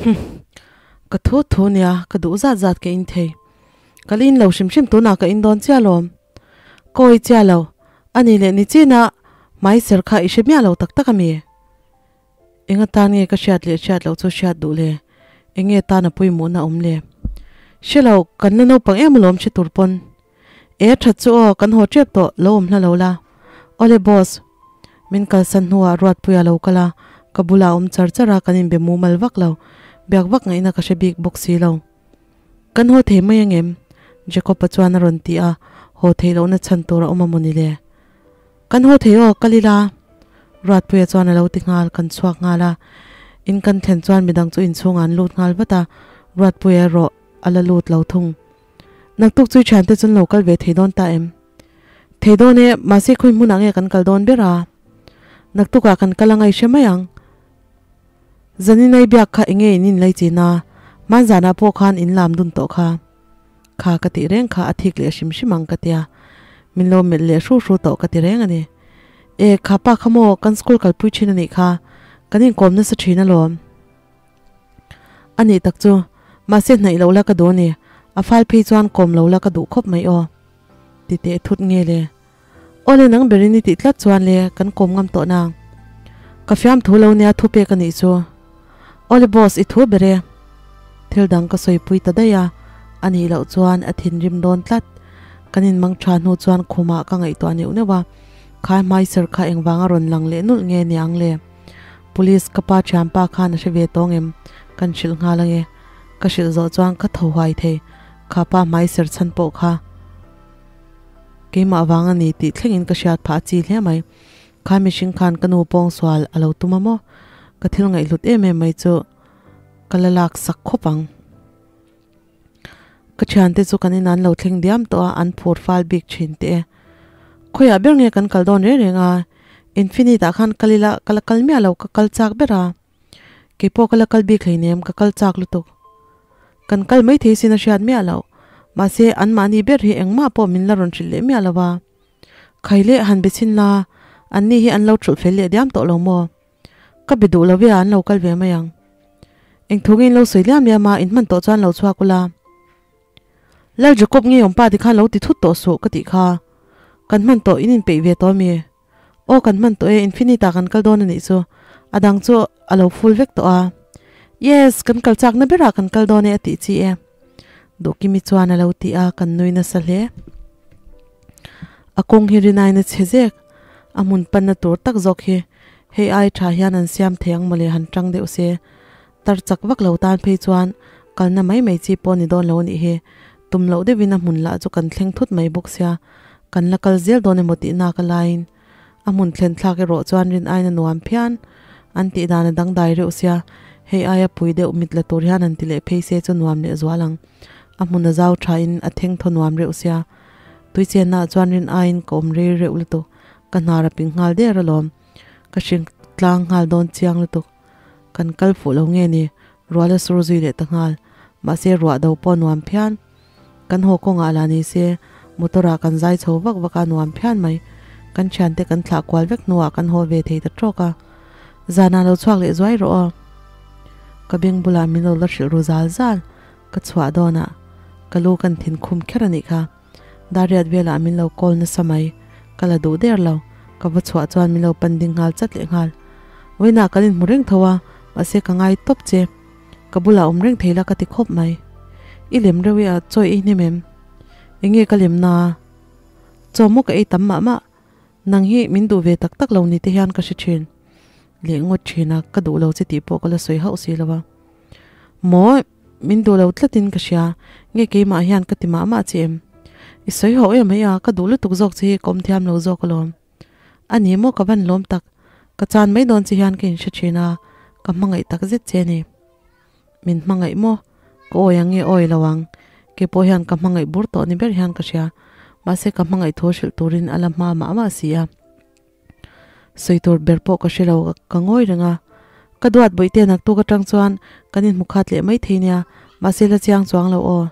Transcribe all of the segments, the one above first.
Humm. Ka thu thu nia, ka duh zat zat ka in thei. Ka la in lo hrim hrim tunah ka in dawn chiah lawm. Ka awi chiah lo, a ni leh ni chin a hmai ser kha i hre miah lo tak tak a mi? Eng atan nge ka hriat leh hriat loh chu hriat duh le? Eng nge tan a pawimawhna awm le? Hre lo, kan la naupang em alawm hre tur pawn. E a that chu aw, kan haw tep tawh, lo awm hla lo la. Awle boss. Min kalsan hnuah Ruatpuia lo kal a, ka bulah a awm char char a, kan inbe mumal vak lo. Biak vak ngaihna ka hre bik bawk si lo. Kan haw thei mai angem? Jacob-a chuan a rawn ti a, haw theih lohna chhan tur a awm a mawni le? Kan haw thei aw, kal ila. Ruatpuia chuan a lo ti nghal, kan chhuak nghal a. In kan thlen chuan midang chu inchhungah an lut nghal vat a, Ruatpuia erawh a la lut lo thung. Naktuk chu i thiante chuan lo kal ve thei dawn ta em? Thei dawn e, mahse khawi hmunah nge kan kal dawn ber a? Naktukah kan kal anga i hre mai ang. Zaninai biak kha enge in inlai chin a, hmanzanah pawh khan in lam dun tawh kha. Kha ka tih reng kha a thik leh hrim hrim ang ka tia, min lo melh leh hru hru tawh ka ti reng a ni. E, kha pa kha maw kan school kalpui thin a nih kha, kan inkawm nasa thin alawm. A nih tak chu, mahse hnaih loh la ka duh a ni, a fal phei chuan kawm lo la ka duh khawp mai aw. Ti teh thut nge le? Aw le nang berin i tih tlat chuan le kan kawm ngam tawh nang. Ka fiam thu lo nia thu pek a nih chu. Aw le boss i thu ber e. Thil dang ka sawi pui ta daih a, a nih loh chuan a thinrim dawn tlat. Kan inmang tha hnu chuan khumah ka ngaihtuah neuh neuh a, khai hmai ser kha engvang a rawn lang leh nulh nge niang le? Police ka pa thianpa khan a hre ve tawng em? Kan hrilh nghal ange. Ka hrilh zawh chuan ka tho huai thei. Kha pa hmai ser chhan pawh kha keimah vang a ni tih thlengin ka hriat phah a chi hle mai. Kha mihring khan ka nu pawng sual a lo tum a maw? Ka thil ngaihhlut em em mai chu ka la lak sak khawp ang. Ka thiante chu kan in an lo thleng diam tawh a, an phur fal bik thin teh e. Khawiah ber nge kan kal dawn reng reng a, Infinite ah khan kal ila ka la kal miah lo, ka kal chak ber a. Keipawh ka la kal bik hleinem, ka kal chak lutuk. Kan kal maithei sin a hriat miah loh, mahse anmahni ber hi engmah pawh min la rawn hrilh leh miah lo a. Khai leh han be chhin la, anni hi an lo thulh fel leh diam tawh lo maw? Ka be duh lo ve a an lo kal ve mai ang. Eng thu nge in lo sawi liam liam a, in hman tawh chuan lo chhuak ula. Lal Jacob nge awm pa ti khan lo ti thut tawh suh ka tih kha. Kan hman tawh in inpeih ve tawh ami? Aw kan hman tawh e, Infinite ah kan kal dawn a nih chu. A dang chu a lo full vek tawh a. Yes, kan kal chakna berah kan kal dawn e a tih chi e. Duhkimi chuan a lo ti a, kan nui nasa hle. A kawng hi rinain a chhe zek, a hmun panna tur tak zawk hi hei ai tha hian an siam thei ang mawle han tang deuh se. Tar chak vak lo tan phei chuan kalna mai mai chi pawh ni dawn lo a nih hi. Tum loh deuhin a hmun lah chu kan thleng thut mai bawk sia, kan la kal zel dawn emaw tih nak a laiin a hmun thlen thlak erawh chuan rin aiin a nuam phian. An tih dan a dangdai reuh sia, hei aia pui deuh mit la tur hian an ti leh phei se chu nuam leh zual ang. A hmun a zau thain a theng thaw nuam reuh sia. Tuichenna ah chuan rin aiin ka awm rei reuh lutuk, ka hnar a ping nghal der alawm. Ka hring tlang nghal dawn chiang lutuk. Kan kal fuh lo nge ni, rual a sur zui leh ta nghal. Mahse ruah do pawh a nuam phian. Kan haw kawngah lah ni se, motor ah kan zai chho vak vak a nuam phian mai. Kan thiante kan thlah kual vek hnuah kan haw ve thei ta tawk a. Zanah lo chhuak leh zuai rawh aw. Ka beng bulah min lo la hrilh ru zal zal. Ka chhuah dawnah ka lu kan thin khum kher a nih kha. Dariat velah min lo call nasa mai. Ka la duh der lo. Ka va chhuah chuan min lo pan ding nghal chat leh nghal. Vawiinah kan inhmu reng tho a, mahse ka ngai tawp che. Ka bulah awm reng thei la ka ti khawp mai. I lem reuh i a, chaw i hnem em? Enge ka lem na? Chaw maw ka ei tam mah mah. Nang hi min duh ve tak tak lo ni te hian ka hre thin. Leh ngawt thin a, ka duh lo che tih pawh ka la sawi hauh si lo a. Maw, min duh lo tlatin ka hria, nge keimah hian ka ti mah mah che em? I sawi hauh em mai a, ka duh lutuk zawk che hi ka awm thiam lo zawk alawm. A ni maw ka van lawm tak, ka chan mai dawn che hian ka inhre thin a, ka hmangaih tak zet che a ni. Min hmangaih maw? Ka awi ang nge awi lo ang? Keipawh hian ka hmangaih bur tawh ni ber hian ka hria, mahse ka hmangaih thu hrilh turin a la hma mah mah si a. Sawi tur ber pawh ka hre lo, ka ngawi reng a. Ka duat bawihte naktuk atang chuan kan inhmu khat leh mai thei nia, mahse la chiang chuang lo aw.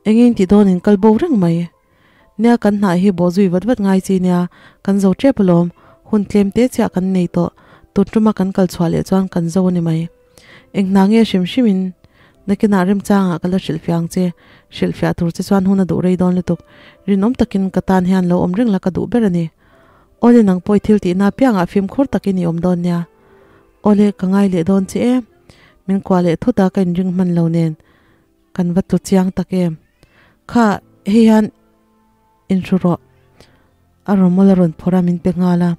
Eng in tih dawnin kal bo reng mai. Nia kan hnah hi bawh zui vat vat ngai chi nia, kan zo tep alawm, hun tlem te chiah kan nei tawh, tun tuma kan kal chhuah leh chuan kan zo a ni mai. Eng hna nge hrim hrim in nakinah remchangah ka la hrilhfiah ang che. Hrilhfiah tur che chuan hun a duh rei dawn lutuk. Rinawm takin ka tan hian lo awm reng la ka duh ber a ni. Awle nang pawh i thil tihna apiangah fimkhur takin i awm dawn nia. Awle ka ngai leh dawn che e. Min kuah leh thut a ka inring hman lo nen kan va tlu chiang tak em. Kha hei hian inhru rawh. A rawmawl a rawn phawrh a min pe nghal a.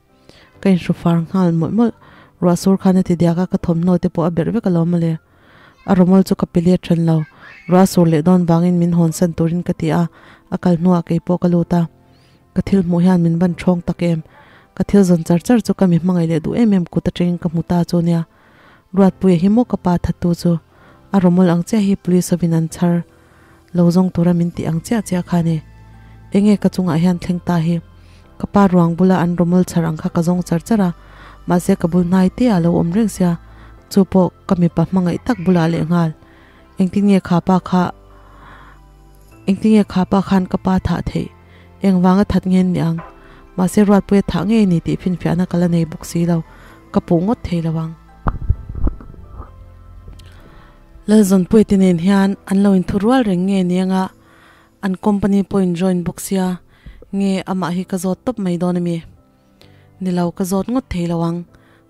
Ka inhru far nghal mawlh mawlh. Ruah sur khan a ti diak a ka thawmhnaw te pawh a berh vek alawm mawle. A rawmawl chu ka pe let then lo. Ruah sur leh dawn vangin min hawn san turin ka ti a, a kal hnuah kei pawh ka lut a. Ka thil hmuh hian min van thawng tak em. Ka thil zawn char char chu ka mi hmangaih leh duh em em kut atangin ka hmu ta chu nia. Ruatpuia hi maw ka pa thattu chu a rawmawl ang chiah hi police hovin an chhar lo zawng tura min tih ang chiah chiah kha ni. Enge ka chungah hian thleng ta hi. Ka pa ruang bula an rawmawl chhar ang kha ka zawng char char a, mahse ka bul hnai te ah lo awm reng sia, chu pawh ka mipa hmangaih tak bulah leh nghal. Engtin nge kha pa kha Engtin nge kha pa khan ka pa thah theih? Engvanga that nge ni ang? Mahse Ruatpuia thah ngei ni tih finfiahna ka la nei bawk si lo, ka puh ngawt thei lo ang. Lalzawnpuia te nen hian an lo inthu rual reng nge ni anga an company pawh in join bawk sia nge amah hi ka zawt tawp mai dawn a mi? Ni lo, ka zawt ngawt thei lo ang.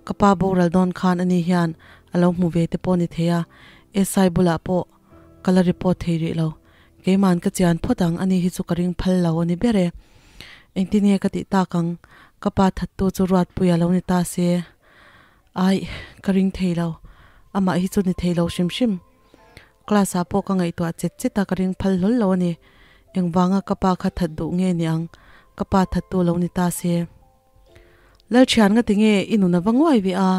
Ka pa boral dawn khan ani hian a lo hmu ve te pawh ni thei a, SI bulah pawh ka la report thei rih lo. Keima'n ka chian phawt ang, ani hi chu ka ring phal lo a ni ber e. Engtin nge ka tih tak ang? Ka pa thattu chu Ruatpuia lo ni ta se. Aih, ka ring thei lo. Amah hi chu ni thei lo hrim hrim. Class ah pawh ka ngaihtuah chet chet a, ka ring phal hlawl lo a ni. Engvanga ka pa kha that duh nge ni ang? Ka pa thattu lo ni ta se. Lalthian nga tinge i nun a va nguai ve a,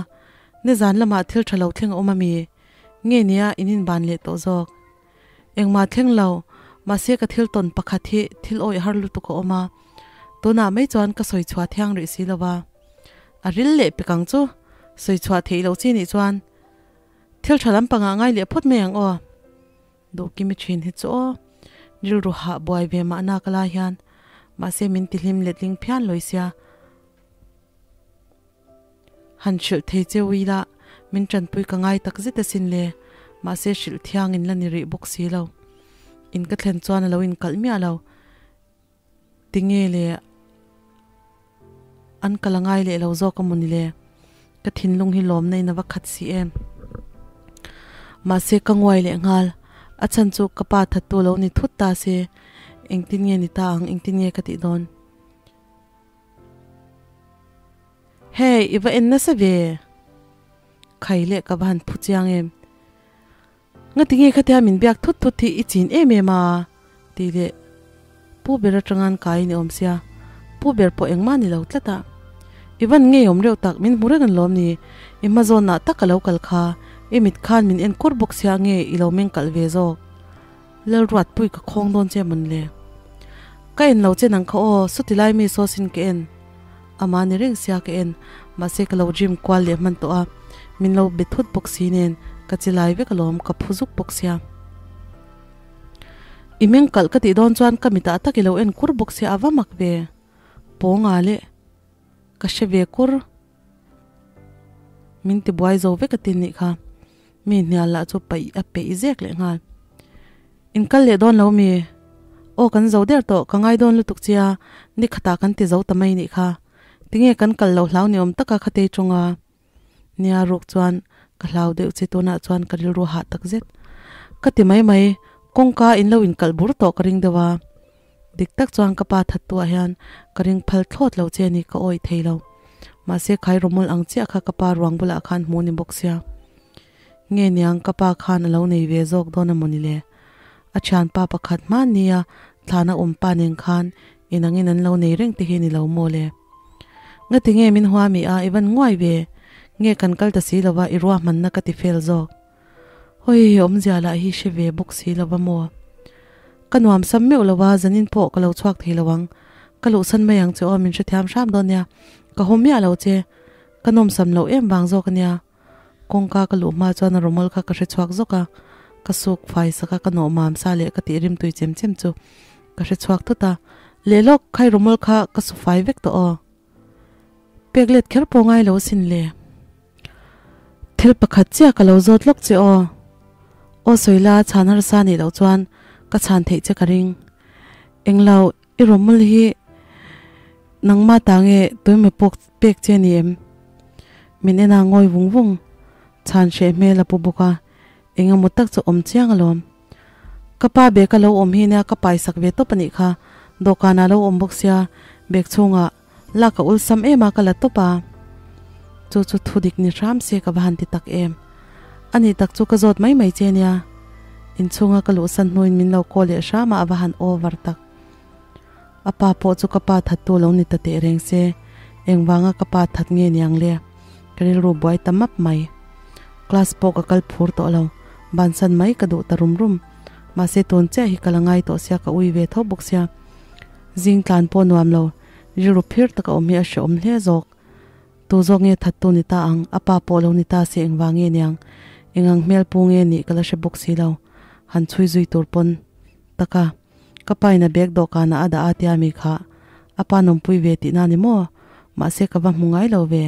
nizan lamah thil tha lo thleng a awm a mi? Nge nia in inban leh tawh zawk? Engmah thleng lo, mahse ka thil tawn pakhat hi thil awih har lutuk a awm a, tunah mai chuan ka sawi chhuah thiang rih si lo va. A ril leh pek ang chu, sawi chhuah theih loh chi nih chuan thil tha lampangah ngai leh phawt mai ang aw. Duhkimi thin hi chu aw, rilru hah buai ve mahna ka lai hian, mahse min tihlim letling phian lawi sia. Han hrilh thei che ila min tanpui ka ngai tak zet asin le, mahse hrilh thiang in la ni rih bawk si lo. In ka thlen chuan a lo inkalh miah lo. Tinge le an kal a ngai leh lo zawk a mawni le? Ka thinlung hi lawmna in a va khat si em. Mahse ka nguai leh nghal, a chhan chu ka pa thattu lo ni thut ta se, engtin nge ni ta ang, engtin nge ka tih dawn? Hey, i va en nasa ve? Khai leh ka va han phu chiang em. Ngati nge khatia min biak thut thut hi i chin em em a? Tih leh Pu ber atanga an kai ni awm sia, Pu ber pawh engmah ni lo tlat a. I van ngei awm reuh tak, min hmu reng an lawm ni? I hma zawnah tak a lo kal kha, i mit khan min en kur bawk sia nge i lo meng kalh ve zawk? Lalruatpui ka khawng dawn che mawn le? Ka en lo che nang kha aw, sawti lai mi saw sin ka en. Amah ni reng sia ka en, mahse ka lo dream kual leh hman tawh a, min lo be thut bawk si nen ka chi lai vek alawm ka phu zuk bawk sia. I meng kalh ka tih dawn chuan ka mitah tak i lo en kur bawk sia a va mak ve. Pawnga leh ka hre ve kur. Min ti buai zo vek a tin nih kha. Mi hnial lah chu paih a peih zek leh nghal. In kal leh dawn lo mi? Aw kan zo der tawh, ka ngai dawn lutuk che a, ni khatah kan ti zo ta mai nih kha. Tinge kan kal loh hlau ni awm taka khatei tawng a? Nia ruk chuan ka hlau deuh che tunah chuan ka rilru hah tak zet. Ka ti mai mai, kawngka in lo inkalh bur tawh ka ring deuh a. Dik tak chuan ka pa thattuah hian ka ring phal thlawt lo che ni ka awih thei lo. Mahse khai rawmawl ang chiah kha ka pa ruang bulah khan hmu ni bawk sia. Nge niang ka pa khan a lo nei ve zawk dawn a mawni le? A thianpa pakhat hmannia thlana awm pa nen khan inangin an lo nei reng te hi ni lo maw le? Ngati nge min hua mi a i van nguai ve? Nge kan kal ta si lova i ruahmanna ka ti fel zawk? Hawi awmzia lah hi hre ve bawk si lova maw? Ka nuam sam meuh lova zanin pawh ka lo chhuak thei lo ang. Ka luhsan mai ang che aw min hrethiam hram dawn nia. Ka haw miah lo che. Ka nawmsam loh em vang zawk a nia. Kawngka ka luh hma chuan a rawmawl kha ka hre chhuak zawk a, ka suk fai sak a, ka nawh mam sa leh ka tih rim tui chem chem chu ka hre chhuak thut a, Leh lawk, khai rawmawl kha ka su fai vek tawh aw. Pek let kher pawh ngai lo asin le. Thil pakhat chiah ka lo zawt lawk che aw. Aw sawi la, chhan harsa nih loh chuan ka chhan theih che ka ring. Englo, i rawmul hi nangmah ta nge tuime pawk pek che ni em? Min en a ngawi vung vung, chhan hreh hmel a pu bawk a, eng emaw tak chu awm chiang alawm. Ka pa bag a lo awm hi nia ka paisak ve tawp a nih kha, dawhkanah a lo awm bawk sia, bag chhungah Lak a ulsam em a ka la tawp a, chu chu thu dik ni hram se ka va han ti tak em. A nih tak chu ka zawt mai mai che nia. Inchhunga ka luhsan hnuin min lo call leh hram a a va han over tak. A pa pawh chu ka pa that tu lo ni ta teh reng se, engvanga ka pa that nge niang le? Ka rilru buai ta map mai. Class pawh ka kal phur tawh lo, bansan mai ka duh ta rum rum. Mahse tun chiah hi ka la ngai tawh sia ka ui ve tho bawk sia. Zing tlan pawh nuam lo. Rilru phir taka awm hi a hreawm hle zawk. Tu zawk nge that tu ni ta ang, a pa pawh lo ni ta se engvang nge niang, engang hmel pu nge nih ka la hre bawk si lo, han chhui zui tur pawn. Taka, ka pa in a bag dawhkanah a dah a tia mi kha, a pa nawmpui ve tihna ni maw? Mahse ka va hmu ngai lo ve.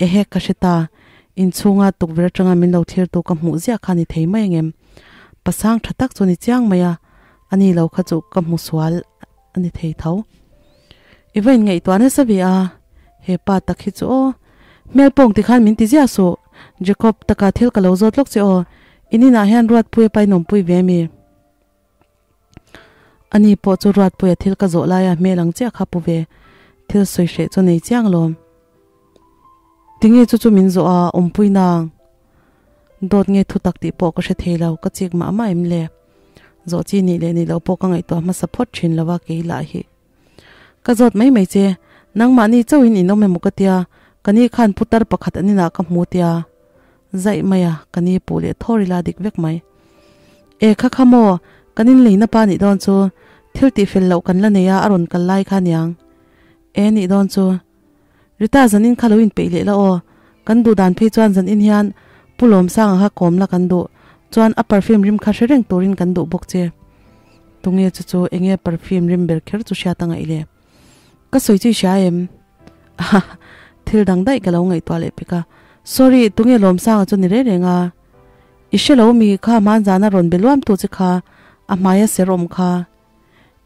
Ehe, ka hre ta, inchhunga tukverh atanga min lo thlir tu ka hmuh ziah kha ni thei mai angem? Pasang tha tak chu ni chiang mai a, ani lo kha chu ka hmu sual. A ni thei tho. I va inngaihtuah nasa ve a, he pa tak hi chu aw. Hmel pawng ti khan min ti ziah suh. Jacob, taka thil ka lo zawt lawk che aw. In inah hian Ruatpuia pa inawmpui ve mi? Ani pawh chu Ruatpuia thil ka zawh laia hmel ang chiah kha pu ve. Thil sawi hreh chu nei chiang lawm. Tinge chu chu min zawh a, awmpui nang. Dawt nge thutak tih pawh ka hre thei lo, ka chik mah mah em le? Zawh chi nih leh nih loh pawh ka ngaihtuah hmasa phawt thin lo a kei lah hi. Ka zawt mai mai che, nangmahni chauhin in awm emaw ka tia, ka ni khan putar pakhat an inah ka hmu tia. Zaih mai a, ka ni puh leh thawr ila dik vek mai. E kha kha maw, kan inleina pa nih dawn chu, thil tihfel loh kan la nei a a rawn kal lai kha niang. E nih dawn chu. Rita zanin kha lo inpeih leh la aw, kan duh dan phei chuan zanin hian Pu Lawmsanga kha kawm la kan duh, chuan a perfume rim kha hre reng turin kan duh bawk che. Tunge chu chu enge perfume rim ber kher chu hriat a ngaih le? Ka sawi chu i hria em? Ahaha, thil dang daih ka lo ngaihtuah leh pek a. Sorry, tunge Lawmsanga chu ni reng reng a? I hre lo mi kha hmanzana rawn be luam tu che kha, a hmaia ser awm kha.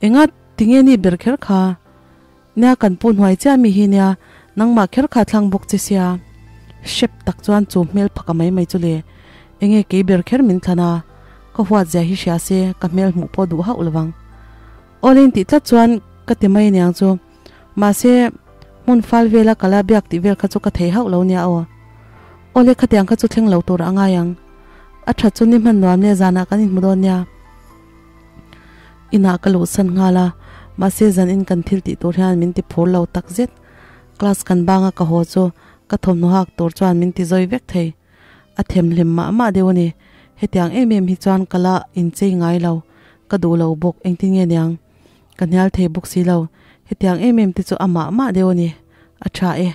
Enga tinge ni ber kher kha? Nia kan pu hnuai chiah mi hi nia, nangmah kher kha thlang bawk che sia. Hrep tak chuan chu hmel phaka mai mai chu le, enge kei ber kher min thlan a, ka huat zia hi hria se ka hmel hmuh pawh duh hauh lovang. Awle in tih tlat chuan ka ti mai aniang chu, mahse hmun fal vela kala biak tih vel kha chu ka thei hauh lo nia aw. Awle khatiang kha chu thleng lo tur a ngai ang. A that chu ni hman nuam le zanah kan inhmu dawn nia. Inah ka luhsan nghal a, mahse zanin kan thil tih tur hian min ti phur lo tak zet. Class kan banga ka haw chu ka thawmhnaw hak tur chuan min ti zawi vek thei. A them hlim mah mah deuh a ni. Hetiang em em hi chuan ka la inchei ngai lo, ka duh lo bawk engtin nge niang? Ka hnial thei bawk si lo, hetiang em em te chu a mah mah deuh a ni. A tha e.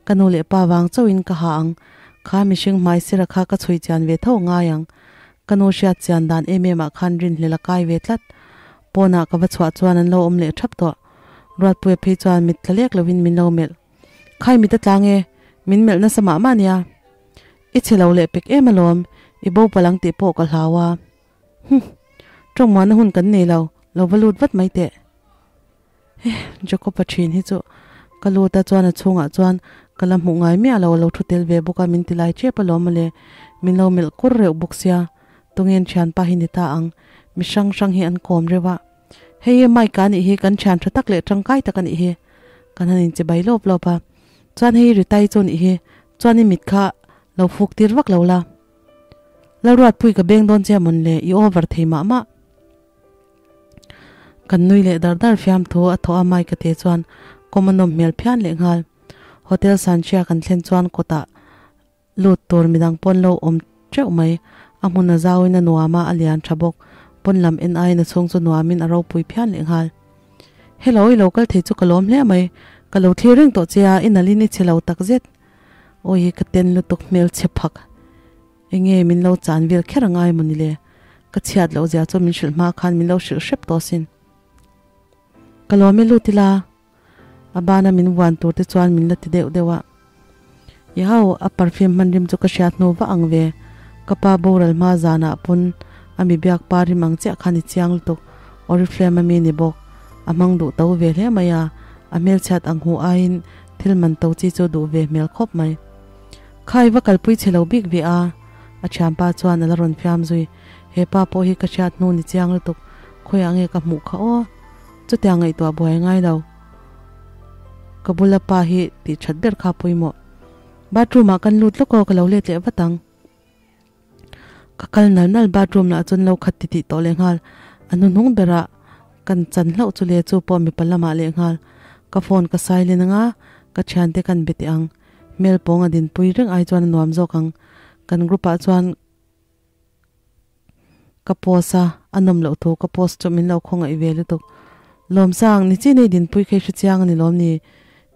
Ka nu leh pa vang chauhin ka ha ang. Kha mihring hmai sira kha ka chhui chian ve tho ngai ang. Ka nu hriat chian dan em em ah khan rinhlel a kai ve tlat. Pawnah ka va chhuah chuan an lo awm leh thap tawh. Ruatpuia phei chuan mit tla lek lovin min lo melh. Khai mit a tlang e, min melh nasa mah mah nia. I chhe lo leh pek em alawm, i bo palh ang tih pawh ka hlau a. Huh! Tawngmuahna hun kan nei lo, lo va lut vat mai teh. Eh, Jacob-a thin hi chu ka lut a chuan a chhungah chuan ka la hmuh ngai miah lo, a lo thu tel ve bawk a, min ti lai tep alawm mawle, min lo melh kur reuh bawk sia, tungen thianpa hi ni ta ang, mi hrang hrang hi an kawm reuh a, hei hi Mike-a anih hi kan thian tha tak leh tangkai tak anih hi, kan han inche bai lawp lawp a, chuan hei Ritai chu anih hi, chuan i mit kha lo fuk tir vak lo la, Lalruatpui ka beng dawn che a mawn le, i over thei mah mah. Kan nui leh dar dar fiam thu a thawh a Mike-a te chuan kawm a nawm hmel phian leh nghal. Hotel Sanchia kan thlen chuan kawtah lut tur midang pawn lo awm teuh mai. A hmun a zauin a nuam a, a lian tha bawk. Pawn lam en aiin a chhung chu nuamin a ropui phian leh nghal. Hello, i lo kal thei chu ka lawm hle mai. Ka lo thlir reng tawh che a, i nalhin i chhe lo takzet. Awi, ka ten lutuk hmel chhe phak. Enge min lo chan vel kher angai maw ni le? Ka chhiat loh zia chu min hrilh hma khan min lo hrilh hrep tawh sin. Ka lawm e lut ila, a bana min vuan tur te chuan min la ti deuh deuh a. Ihau, a perfume hman rim chu ka hriat hnu va ang ve. Ka pa boral hma zanah pawn a mi biak pa rim ang chiah kha ni chiang lutuk. Oriflame a mi ni bawk. A hmang duh to ve hle mai a, a hmelchhiat ang hu aiin thil man to chi chu duh ve hmel khawp mai. Khai va kalpui chhe lo bik ve a, a thianpa chuan a la rawn fiam zui. He pa pawh hi ka hriat hnu ni chiang lutuk, khawiah nge ka hmuh kha aw? Chutiang ngaihtuah buai a ngai lo. Ka bula pa hi tih that ber kha pawimawh. Bathroom ah kan lut lawk aw, ka lo let leh vat ang. Ka kal nal nal bathroom lah chuan lo khat titih tawh leh nghal. A hnuhnung berah kan chan hlauh chu le chu pawh mipa lamah leh nghal. Ka phone ka silent anga ka thiante kan be teh ang. Hmel pawng a dinpui reng ai chuan a nuam zawk ang. Kan group ah chuan Ka post a, a nawm loh thu ka post chu min lo khawngaih ve lutuk. Lawmsang, ni chi nei dinpui kha i hre chiang a ni lawm ni?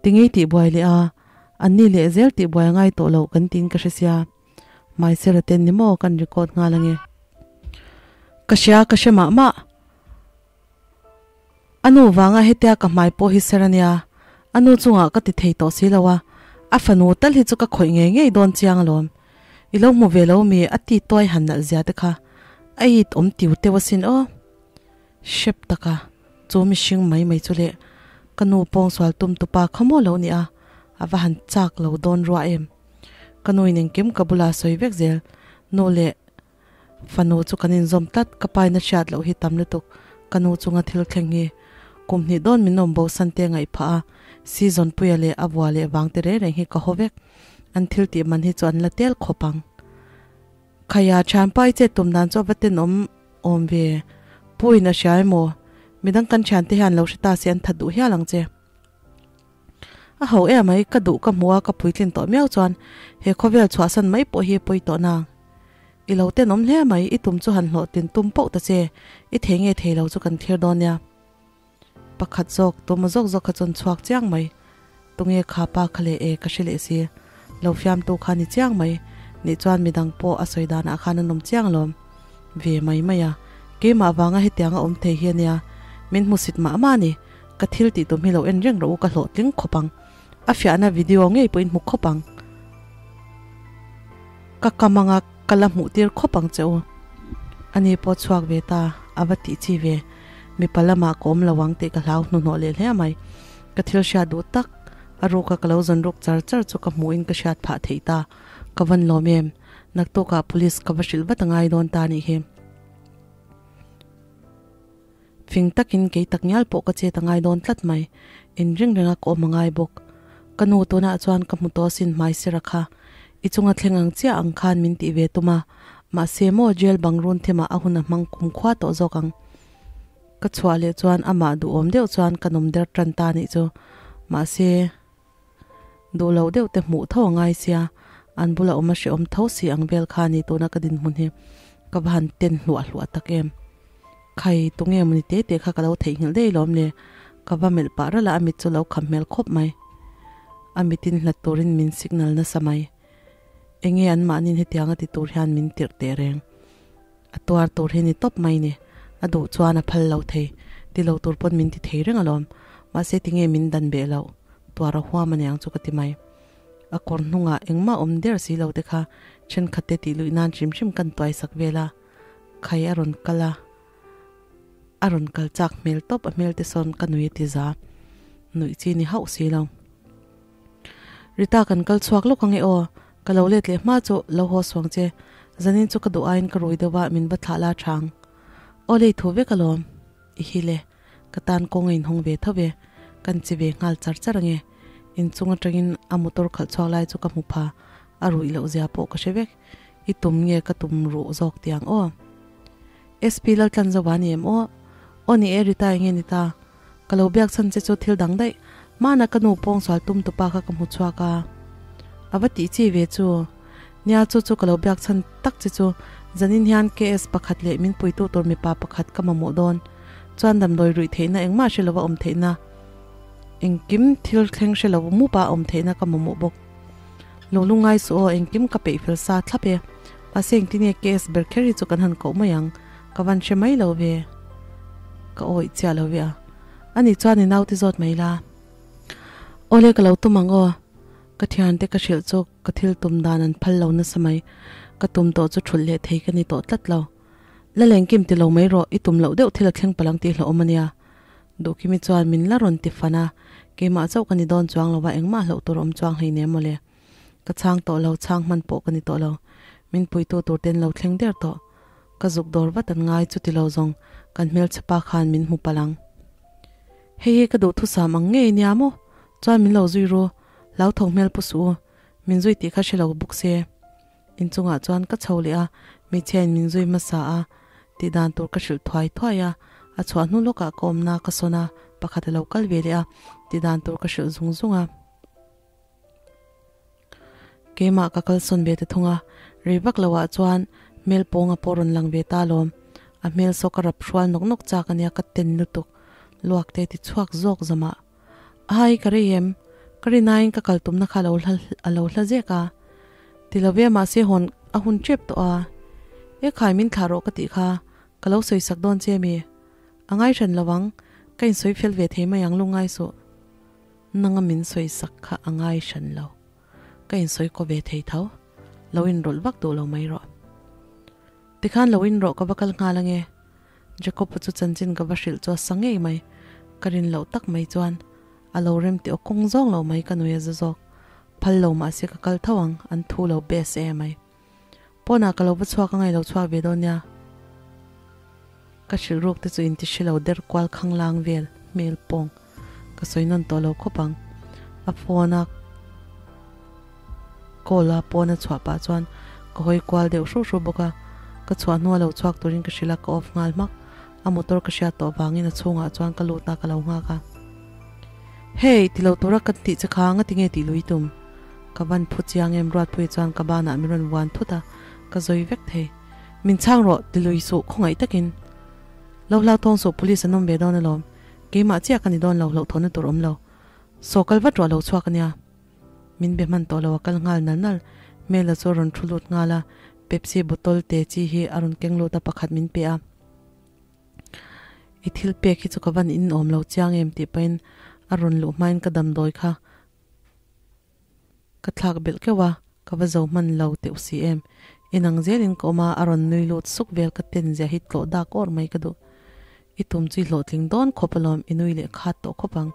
Ti ngei tih buai leh a, an ni leh zel tih buai a ngai tawh loh kan tiin ka hre sia. Hmaisera ten ni maw kan record nghal ange. Ka hria, ka hre mah mah. A nu vanga hetia ka hmai pawh hi ser a nia, a nu chungah ka ti thei tawh si lo a, a fanu tal hi chu ka khawih ngei ngei dawn chiang alawm. I lo hmu ve lo mi a ti tuai han nalh zia te kha a it awm tiu teuh asin aw. Hrep taka chu mihring mai mai chu leh ka nu pawngsual tum tupa kha maw lo ni a, a va han chak lo dawn ruah em. Ka nuin engkim ka bula sawi vek zel, nu leh Fanu chu kan inzawm tlat, ka paina hriat loh hi tam lutuk, ka nu chunga thil thleng hi. Kum hnih dawn min awm bo san te ngaih phah a, season puia leh a vua leh vang te reng reng hi ka haw vek. An thil tih man hi chu an la tel khawp ang. Khaia thianpa i chet tum dan chu a va tenawm awm ve, Puiin a hria emaw? Midang kan thiante hian lo hre ta se an that duh hial ang che. A ho em mai, ka duh ka hmu a, ka puitlin tawh miau chuan he khawvel chhuahsan mai pawh hi pawi tawh nang. I lo tenawm hle mai, i tum chu han hlawh tin tum pauh ta che, i thei nge thei lo chu kan thlir dawn nia. Pakhat zawk, tuma zawk zawk kha chuan chhuak chiang mai. Tunge kha pa kha leh e ka hre leh si. Lo fiamtu kha ni chiang mai, nih chuan midang pawh a sawi danah khan an awm chiang alawm. Ve mai mai a, keimah vanga hetianga awm thei hi ania, min hmusit mah mah a ni. Ka thil tih tum hi lo en reng rawh u ka hlawhtling khawp ang. A fiahna video ngei pawhin hmu khawp ang. Ka kam anga ka la hmuh tir khawp ang che u. Ani pawh chhuak ve ta, a va tih chi ve. Mipa lamah ka awm lo ang tih ka hlau hnuhnawh leh hle mai. Ka thil hriat duh tak, a ruka ka lo zawn ruk char char chu ka hmuhin ka hriat phah theih ta. Ka van lawm em? Naktukah police ka va hrilh vat a ngai dawn ta nih hi. Fing takin kei tak ngial pawh ka chet a ngai dawn tlat mai. In ring renga ka awm a ngai bawk. Ka nu tunah chuan ka hmu tawh asin hmai sira kha. I chunga thleng ang chiah ang khan min tih ve tum a. Mahse maw jail bang run thimah a hun a hmang kum khua tawh zawk ang. Ka chhuah leh chuan amah duhawm deuh chuan ka nawm der tan ta nih chu. Mahse. Duh loh deuh te hmuh tho a ngai sia, an bula awm a hrehawm tho si ang vel kha ni tuna ka dinhmun hi ka va han ten hluah hluah tak em. Khai, tunge mawni te te kha ka lo theihnghilh daih lawm le, ka va melh pah ralh a, a mit chu lo kham hmel khawp mai. A mitin hlat turin min signal nasa mai. Enge an mahnin hetianga ti tur hian min tirh teh reng. A tuar tur hi ni tawp mai ni. A duh chuan a phal lo thei. Ti lo tur pawn min ti thei reng alawm. Mahse tinge min dan beh loh. Tuar a huam aniang chu ka ti mai. A kawr hnungah engmah awm der si lo te kha thenkhat te tih luih nan hrim hrim kan tuai sak vel a. Khai a rawn kal a. A rawn kal chak hmel tawp a hmel te sawn ka nui a ti za. Nuih chi ni hauh si lo. Rita kan kal chhuak lawk ange aw. Ka lo let leh hma chu lo haw suang che, zanin chu ka duh aiin ka rui deuh a, min va thlah la chang. Aw lei thu vek alawm, i hi le, ka tan kawng a inhawng ve tho ve, kan chi ve nghal char char ange. Inchung atangin a motor khalh chhuak lai chu ka hmu pha, a ruih loh zia pawh ka hre vek. I tum nge ka tum ruh zawk tiang aw. SP Laltlan Zova ni em aw? Aw ni e Rita enge ni ta? Ka lo biak chhan che chu thil dang daih. Hmana ka nu pawngsual tum tupa kha ka hmu chhuak a. A va tih chi ve chu. Nia chu chu ka lo biak chhan tak che chu zanin hian KS pakhat leh min puitu tur mipa pakhat ka mamawh dawn. Chuan damdawi ruih theihna engmah hre lova awm theihna engkim thil thleng hre lo mupa awm theihna ka mamawh bawk. Lo lungai suh aw engkim ka peih fel sa thlap e. Mahse engtin nge KS ber kher hi chu kan han koh mai ang. Ka van hre mai lo ve. Ka awih chiah lo ve a. Ani chuan i naute zawt mai la. Awle ka lo tum ang aw. Ka thiante ka hrilh chu ka thil tum dan an phal lo nasa mai. Ka tum tawh chu thulh leh thei ka ni tawh tlat lo. La lengkim ti lo mai rawh, i tum loh deuh thil a thleng palang tih hlauhawm a nia. Duhkimi chuan min la rawn ti fan a, keimah chauh ka ni dawn chuang lo va, engmah hlauh tur a awm chuang hleinem mawle. Ka chhang tawh lo, chhang hman pawh ka ni tawh lo. Min puitu tur ten lo thleng der tawh. Ka zuk dawr vat an ngai chuti lo zawng kan hmelchhe pa khan min hmu palh ang. Hei hi ka duhthusam ang ngei nia maw? Chuan min lo zui ru, hlauthawng hmel pu suh u, min zui tih kha hre lo bawk se. Inchungah chuan ka chho leh a, hmeichhiain min zui hmasa a, tih dan tur ka hrilh thuai thuai a, a chhuah hnu lawkah ka awmna ka sawn a, pakhat a lo kal ve leh a, tih dan tur ka hrilh zung zung a. Keimah ka kalsawn ve ta thung a, rei vak loah chuan hmel pawnga pawh rawn lang ve ta alawm. A hmel saw ka rap hrual nawk nawk chak ania ka ten lutuk, luak te ti chhuak zawk zamah. Ai ka rei em? Ka rinain ka kal tumna kha alo hla alo hla zek a. Ti lo ve mahse hawn a hun tep tawh a. E khai min thlah rawh ka tih kha, ka lo sawi sak dawn che mi? A ngai hran lo ang, ka insawi fel ve thei mai ang lungngai suh. Nanga min sawi sak kha a ngai hran lo. Ka insawi kaw ve thei tho. Lo inrawlh vak duh lo mai rawh. Tikhan lo inrawh ka va kal nghal ange. Jacob-a chu chanchin ka va hrilh chu a sa ngei mai. Ka rin loh tak mai chuan a lo rem tih aw kawng zawng lo mai ka nui a za zawk. Phal lo mahse ka kal tho ang, an thu lo best e mai. Pawnah ka lo va chhuak angai lo chhuak ve dawn nia. Ka hrilh ruk te chu inti hre lo der kual khanglang vel hmel pawng ka sawi nawn tawh lo khawp ang. A phone a call a pawn a chhuah pah chuan ka hawi kual deuh hruh hruh bawk a. Ka chhuah hnua lo chhuak turin ka hrilh a, ka off nghal hmak. A motor ka hriat tawh vangin a chhungah chuan ka lut a ka lo nghak a. Hey, ti lo tura kan tih che kha nga tinge tih lui tum? Ka van phu chiang em Ruatpuia chuan ka banah min rawn vuan thut a, ka zawi vek thei. Min chhang rawh, ti lui suh khawngaih takin. Lo hlau thawng suh police an awm ve dawn alawm. Keimah chiah ka ni dawn lo hlauhthawnna tur awm lo. Saw kal vat rawh a lo chhuak ania. Min be hman tawh lo a kal nghal nal nal. Hmela chu a rawn thu lut nghal a, Pepsi bottle te chi hi a rawn keng lut a pakhat min pe a. I thil pek hi chu ka van in awm lo chiang em tih pahin a rawn luh hmain ka damdawi kha ka thlak belh keuh a, ka va zo hman lo teuh si em. Inang zelin ka awm a, a rawn nui lut suk vel ka ten zia hi tlawh dak awr mai ka duh. I tum chu i hlawhtling dawn khawp alawm, i nui leh khat tawh khawp ang.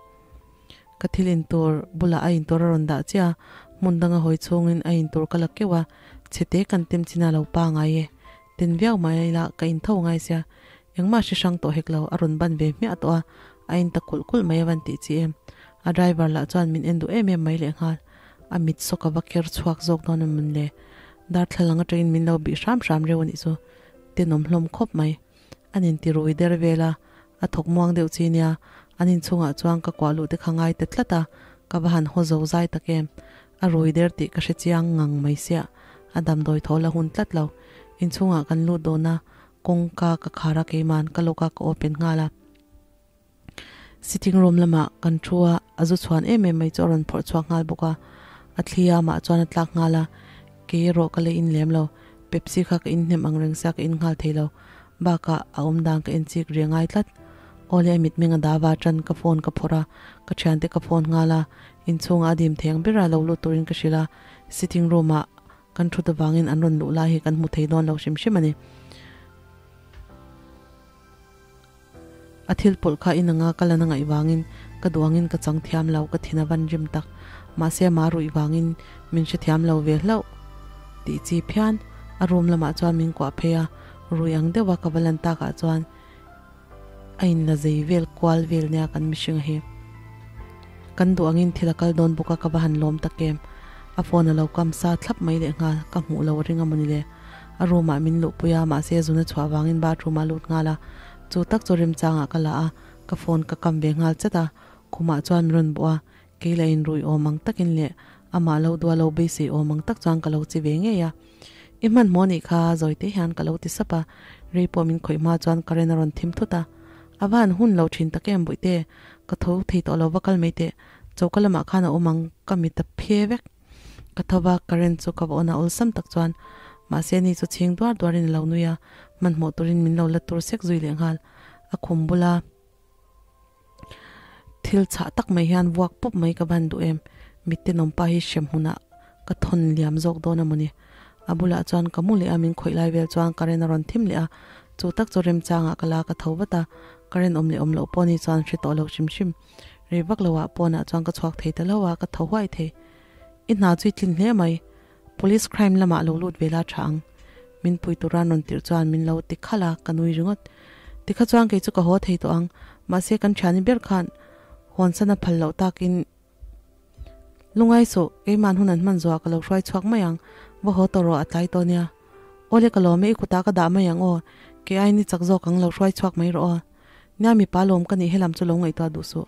Ka thil intur bulah a intur a rawn dah chiah a, hmun danga hawi chhungin a intur ka la keuh a, chhete kan tem chin a lo pa ngai e. Ten viau mai ila ka intho ngai sia, engmah hre hrang tawh hek lo, a rawn ban ve hmiah tawh a, a in ta kulh kulh mai a van tih chi em. A driver lah chuan min en duh em em mai lehnghal, a mit saw ka va ker chhuak zawk dawn a mawn le. Darthlalang atangin min lo bih hram hram reuh a nih chu, tenawm hlawm khawp mai. An inti rui der vel a, a thawk muang deuh chi nia, an inchhungah chuan ka kuah luh te kha ngai ta tlat a, ka va han haw zo zai tak em. A rui der tih ka hre chiang ngang mai siah, a damdawi thaw la hun tlat lo. Inchhungah kan lut dawn a, kawngka ka khar a keiman ka lock a ka open nghal a. Sitting room lamah kan thu a, a zu chhuan em em mai chu a rawn phawrh chhuak nghal bawk a, a thli a amah chuan a tlak nghal a, kei erawh ka la in lem lo, Pepsi kha ka in hnem ang reng sia ka in nghal thei lo, bakah a awm dan ka en chik ri a ngai tlat. Awle a mitmeng a dava tan ka phone ka phawrh a, ka thiante ka phone nghal a, inchhungah a dim thei ang ber a lo lut turin ka hrilh a, sitting room ah kan thut avangin an rawn luh lai hi kan hmu thei dawn lo hrim hrim a ni. A thil pawlh kha in anga ka lan a ngaih vangin ka duh angin ka chang thiam lo, ka thin a van rim tak. Mahse amah ruih vangin min hrethiam lo ve hlauh tih chi phian. A room lamah chuan min kuah phei a, rui ang deuha ka va lan takah chuan a inla zei vel kual vel nia kan mihring a hi. Kan duh angin thil a kal dawn bawk a ka va han lawm tak em. A phone a lo kam sa thlap mai lehnghal, ka hmuh lo a ring a mawni le. A room ah min luhpui a, mahse zuna chhuah vangin bathroom ah a lut nghal a, chu tak chu remchangah ka la a, ka phone ka kam ve nghal chat a, khumah chuan min rawn bawh a, kei lah in rui awm ang takin leh amah lo dua lo beisei awm ang tak chuan ka lo chi ve ngei a. I hmanhmawh anih kha, zawi te hian ka lo ti sap a, rei pawh min khawih hma chuan current a rawn thim thut a, a va han hun lo thin tak em Bawihte, ka tho thei tawh lo va kal mai teh, choka lamah khan a awm ang ka mit a phe vek. Ka tho va, current chu ka va on a awlsam tak chuan mahse ni chu chhing duar duarin a lo nui a, hmanhmawh turin min lo la tur sek zui leh nghal. A khum bula thil chhah tak mai hian vuak pawp mai ka van duh em. Mitten awm pa hi hrem hmunah ka thawn liam zawk dawn a mawni. A bulah chuan ka mu leh a, min khawih lai vel chuan current a rawn thim leh a, chu tak chu remchangah ka la ka tho vat a, current awm leh awm loh pawh ni chuan hre tawh lo hrim hrim. Rei vak lo ah pawnah chuan ka chhuak thei ta lo a, ka tho huai thei. I hna chu i tlin hle mai, police crime lamah lo lut ve la tha ang. Min pui tura rawn tirh chuan min lo ti khalh a, ka nui ringawt. Tikha chuan kei chu ka haw thei tawh ang, mahse kan thiani ber khan hawnsan a phal loh takin Lungai suh, keimahn hun an hman zuah ka lo hruai chhuak mai ang, va haw tawh rawh a tlai tawh nia. Awle ka lawm e, i kutah ka dah mai ang aw, kei aiin i chak zawk ang lo hruai chhuak mai rawh aw. Nia mipa lawm ka nih helam chu lo ngaihtuah duh suh.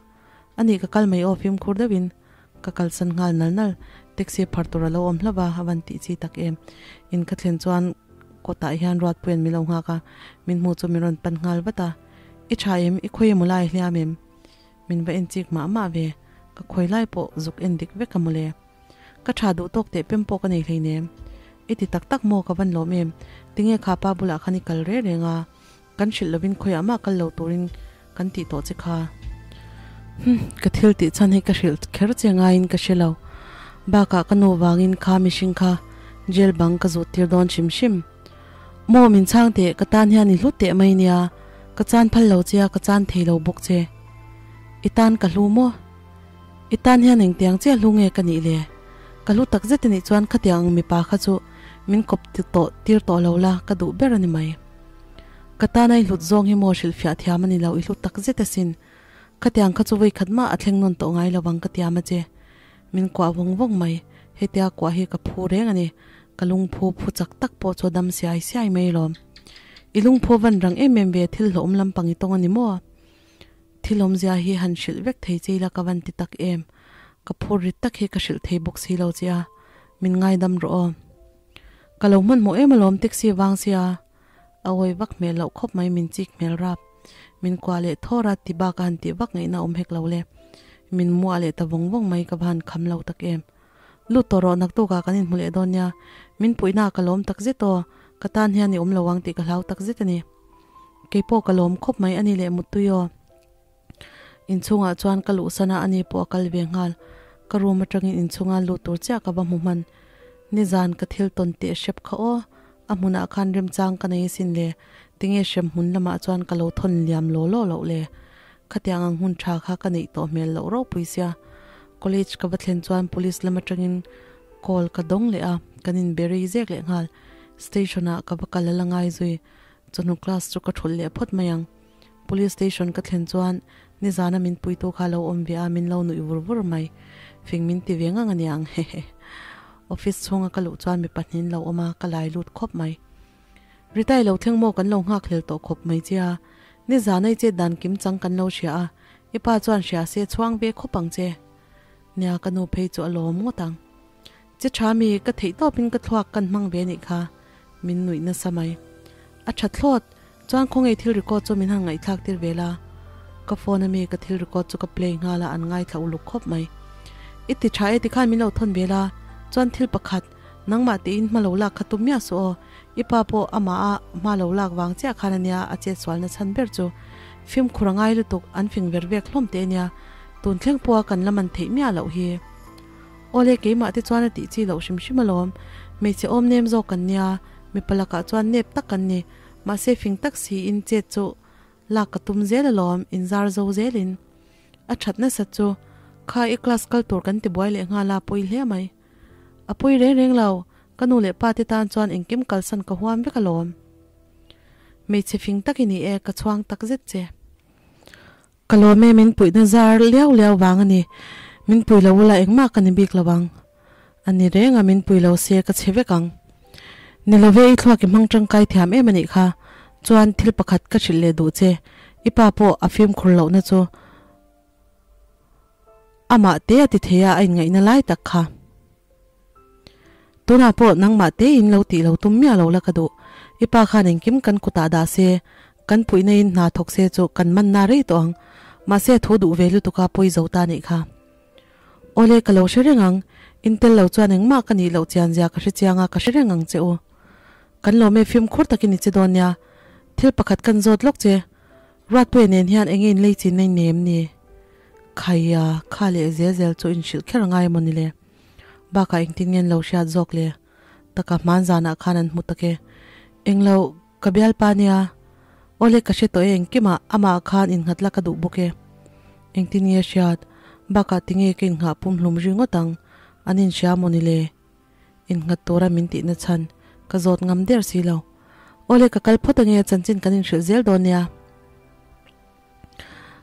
Anih ka kal mai aw fimkhur deuhin ka kalsan nghal nal nal, taxi phar tur a lo awm hlauh a, a van tih chi tak em. In ka thlen chuan kawtah hian Ruatpuia'n min lo nghak a, min hmuh chu min rawn pan nghal vat a, I tha em, i khawi emaw lai hliam em? Min va en chik mah mah ve, ka khawi lai pawh zuk en dik vek a mawle. Ka tha duh tawk teh pem pawh ka nei hleinem. I ti tak tak maw ka van lawm em, tinge kha pa bulah khan i kal reng reng a, kan hrilh lovin khawiah mah kal lo turin kan tih tawh che kha. Hum, ka thil tih chhan hi ka hrilh kher che ngaiin ka hre lo. Bakah ka nu vangin kha mihring kha jail bang ka zut tir dawn hrim hrim. Maw min chhang teh, ka tan hian i hlu teh mai nia, ka chan phal lo che a, ka chan thei lo bawk che. I tan ka hlu maw? I tan hian engtiang chiah hlu nge ka nih le? Ka hlu tak zet a nih chuan khatiang ang mipa kha chu min kawp tawh tir tawh lo la, ka duh ber a ni mai. Ka tana i hlut zawng hi maw hrilhfiah thiam a ni lo, i hlu tak zet asin. Khatiang kha chu vawikhat mah a thleng nawn tawh ngai lo ang ka tiam a che. Min kuah vawng vawng mai, hetia kuah hi ka phu reng a ni. Ka lungphu phu chak tak pawh chu a dam siai siai mai lawm. I lungphu a van rang em em ve, thil hlawhawm lampang i tawng a ni maw? Thil awmzia hi han hrilh vek thei che ila ka van ti tak em? Ka phur rit tak hi ka hrilh thei bawk si lo che a, min ngaidam rawh aw. Ka lo hmanhmawh em alawm taxi vang sia. A awi vak hmel loh khawp mai min chik hmel rap. Min kuah leh thawr a ti bak a han tih vak ngaihna awm hek lo le. Min muah leh ta vawng vawng mai ka va han kham lo tak em. Lut tawh rawh naktukah kan inhmu leh dawn nia. Min puihna ah ka lawm tak zet aw. Ka tan hian i awm lo ang tih ka hlau tak zet a ni. Keipawh ka lawm khawp mai a ni leh muttui aw. Inchhungah chuan ka luhsan a ani pawh a kal ve nghal. Ka room atangin inchhunga lut tur chiah ka va hmu hman. Nizan ka thil tawn teh hrep kha aw. A hmunah khan remchang ka nei asin le. Tinge hrem hmun lamah chuan ka lo thawn liam law law loh le. Khatiang ang hun tha kha ka neih tawh hmel loh ropui sia. College ka va thlen chuan police lam atangin call ka dawng leh a, kan inbe rei zek leh nghal. Station ah ka va kal a la ngai zui. Chawhnu class chu ka thulh leh phawt mai ang. Police station ka thlen chuan nizana min puitu kha lo awm ve a, min lo nuih vur vur mai. Fing min ti ve ngang a niang hehe. Office chhunga ka luh chuan mi pahnih an lo awm a, ka lai lut khawp mai. Ritai lo thleng maw kan lo nghak hlel tawh khawp mai che a, nizana i chet dan kim chang kan lo hria a, i pa chuan hria se chhuang ve khawp ang che. Nia ka nu phei chu a lawm ngawt ang. Che tha mi, ka theih tawpin ka thluak kan hmang ve nih kha, min nuih nasa mai. A tha thlawt, chuan khawnge thil record chu min han ngaihthlak tir ve la. Ka phone ami ka thil record chu ka play nghal a, an ngaithla uluk khawp mai. I ti tha e tikhan min lo thawn ve la, chuan thil pakhat, nangmah tiin hma lo lak kha tum miah suh aw, i pa pawh amah a hma lo lak vang chiah khan ania a chetsualna chhan ber chu. Fimkhur a ngai lutuk, an fing ver vek hlawm teh ania, tun thleng pawha kan la man theih miah loh hi. Awle keimah te chuan a tih chi loh hrim hrim alawm, hmeichhe awm nem zawk kan nia, mipa lakah chuan nep tak kan ni, mahse fing tak siin chet chu lak ka tum zel alawm, inzar zo zelin. A that nasat chu, kha i class kal tur kan ti buai leh nghal a, pawi hle mai. A pawi reng reng lo, ka nu leh pa te tan chuan engkim kalsan ka huam vek alawm. Hmeichhe fing tak i ni e, ka chhuang tak zet che. Ka lawm e, min puihna zar liau liau vang a ni. Min pui lo ula engmah ka ni bik lo ang. A ni reng a, min pui lo se ka chhe vek ang. Ni lo ve, i thluak i hmang tangkai thiam em a nih kha. Chuan thil pakhat ka hrilh leh duh che, i pa pawh a fimkhur lohna chu amah te a ti thei a, a inngaihna lai tak kha. Tunah pawh nangmah te in lo tih lo tum miah lo la ka duh. I pa khan engkim kan kutah dah se, kan puihna in hna thawk se chu kan man na rei tawh ang. Mahse a thu duh ve lutuk a pawi zo ta nih kha. Awle ka lo hre reng ang, in tel lo chuan engmah ka nih loh chian zia ka hre chiang a ka hre reng ang che u. Kan lawm e fimkhur takin i che dawn nia. Thil pakhat kan zawt lawk che. Ruatpuia nen hian enge in lei chin na in nei em ni? Khaia, kha leh zel zel chu inhrilh kher angai emaw ni le? Bakah engtin nge an lo hriat zawk le? Taka hman zanah khan an hmu tak e. Englo, ka bialpa nia. Awle ka hre tawh e engkimah amah khan innghat la ka duh bawk e. Engtin nge hriat? Bakah tinge ka innghah pum hlum ri ngawt ang? An inhria maw ni le? Innghat tura min tihna chhan ka zawt ngam der si lo. Awle ka kal phawt ange chanchin kan inhrilh zel dawn nia.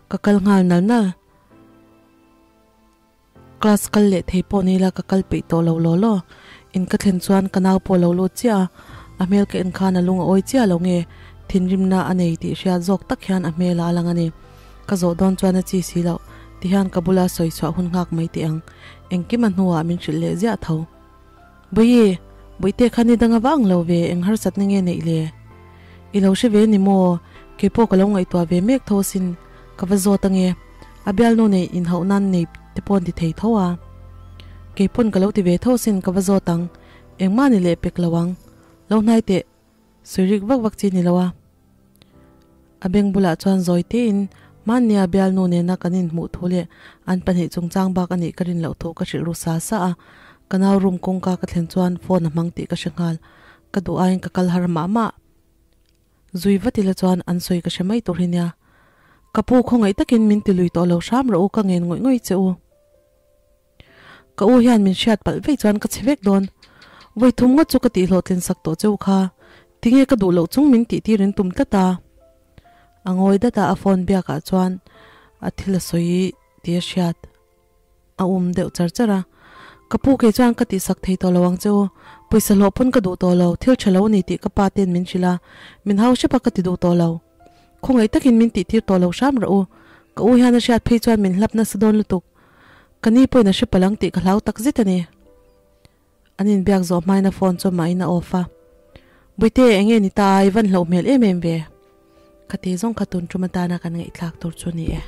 Ka kal nghal nal nal. Class kal leh thei pawh ni ila ka kal peih tawh lo law law. In ka thlen chuan ka nau pawh lo lut chiah a, a hmel ka en khan a lung a awi chiah lo nge thinrimna a nei tih hriat zawk tak hian a hmel a lang a ni. Ka zawh dawn chuan a chi si loh tihian ka bula sawi chhuah hun nghak mai teh ang. Engkim a hnuah min hrilh leh ziah tho. Bawihi, Bawihte kha ni dang a vang lo ve, eng harsatna nge neih le? I lo hre ve ni maw? Kei pawh ka lo ngaihtuah ve mek tho asin, ka va zawt ange. A bialnu neih inhauh nan nei te pawh an ti thei tho a. Kei pawn ka lo ti ve tho asin, ka va zawt ang. Engmah ni leh pek lo ang. Lo hnai teh. Sawi rik vak vak chi ni lo a. A beng bulah chuan zawi tein hmannia bialnu nena kan inhmuh thu leh an pahnih chungchang bak a nih ka rin loh thu ka hrilh ru sa sa a. Ka nau room kawngka ka thlen chuan phone a hmang tih ka hre nghal. Ka duh aiin ka kal har mah mah. Zui vat ila chuan an sawi ka hre mai tur hi nia. Ka pu khawngaih takin min ti lui tawh lo hram rawh u ka ngen ngawih ngawih che u. Ka u hian min hriat palh vei chuan ka chhe vek dawn. Vawi thum ngawt chu ka tih hlawhtlin sak tawh cheu kha. Tinge ka duh loh chung min tih tir in tum tlat a. A ngawi dat a, a phone biak ah chuan a thil a sawi tih a hriat. A um deuh char char a. Ka pu kei chuan ka tih sak thei tawh lo ang che u. Pawisa hlawh pawn ka duh tawh lo, thil tha lo a ni tih ka pa ten min hrilh a. Min hau hrep a ka ti duh tawh lo. Khawngaih takin min tih tir tawh lo hram rawh u. Ka u hian a hriat phei chuan min hlap nasa dawn lutuk. Ka ni pawhin a hre palh ang tih ka hlau tak zet a ni. An inbiak zawh hmain a phone chu amahin a off a. Buite, eng nge ni ta, i van hlauh hmel em em ve? Khati zawng kha tun tum atana kan ngaihthlak tur chu ni e.